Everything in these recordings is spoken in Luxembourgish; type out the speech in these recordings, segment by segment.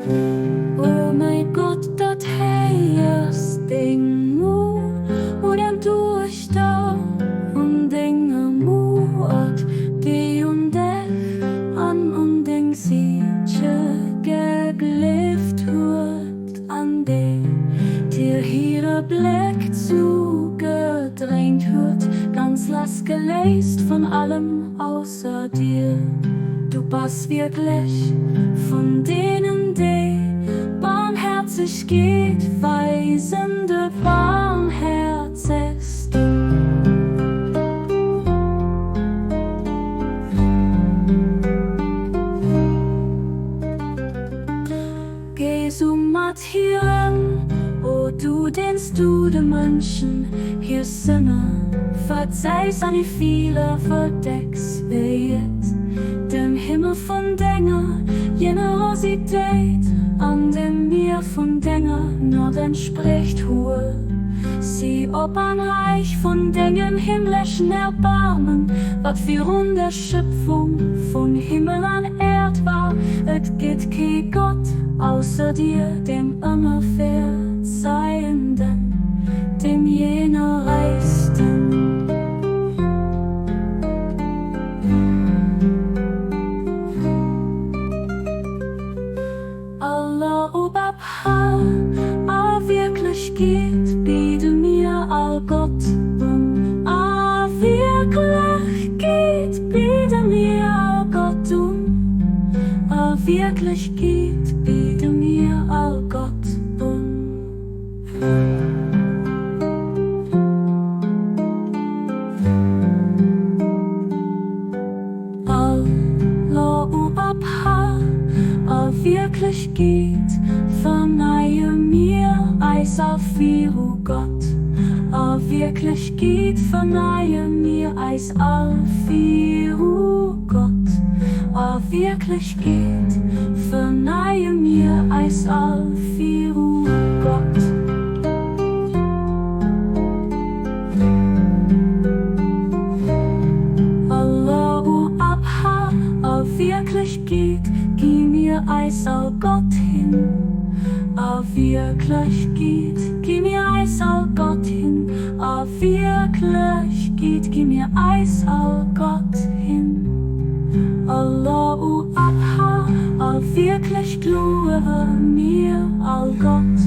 O mäi Gott, dat héiers deng Mu un den Duechter un denger Muert, déi un dech an un deng Siche gegleeft huet, an déi dir hire Bléck zugedréint huet, ganz lassgeléist vun allem ausser dir. Du bass wierklech vun deenen, déi Barmherzegkeet weisen, de barmherzegsten. Géi sou mat hir ëm, o du, deen s du de Mënschen hir Sënne verzeis an hir Feeler verdecks, wéi et dem Himmel vun denger Generositéit an dem Mier vun denger Gnod entsprécht. Huel si op an reich vun dengem himmleschen Erbarmen, wat virun der Schëpfung vun Himmel an Äerd war. Et gëtt kee Gott ausser dir, dem ëmmer Verzeienden, dem jener Räichsten. Allah Ubabha, a Wierklechkeet biede mir all Gott un, a Wierklechkeet biede mir all Gott un, a Wierklechkeet biede mir all Gott un. Allahu Abha, a Wierklechkeet verneie mir eis all viru Gott, a Wierklechkeet verneie mir eis all viru Gott, a Wierklechkeet verneie mir eis all viru Gott. Allahu Abha, a Wierklechkeet gi mir eis all Gott hin, a Wierklechkeet gi mir eis all Gott hin, a Wierklechkeet gi mir eis all Gott hin. Allahu Abha, a wierklech gluewe mir all Gott,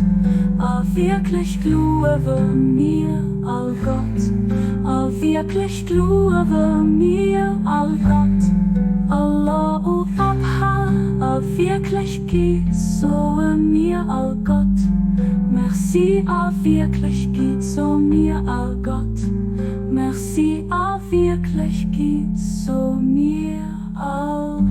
a wierklech gluewe mir all Gott, a wierklech gluewe mir all Gott. Allahu Abha, a Wierklechkeet soe mir all Gott Merci, a Wierklechkeet soe mir all Gott Merci, a Wierklechkeet soe mir all.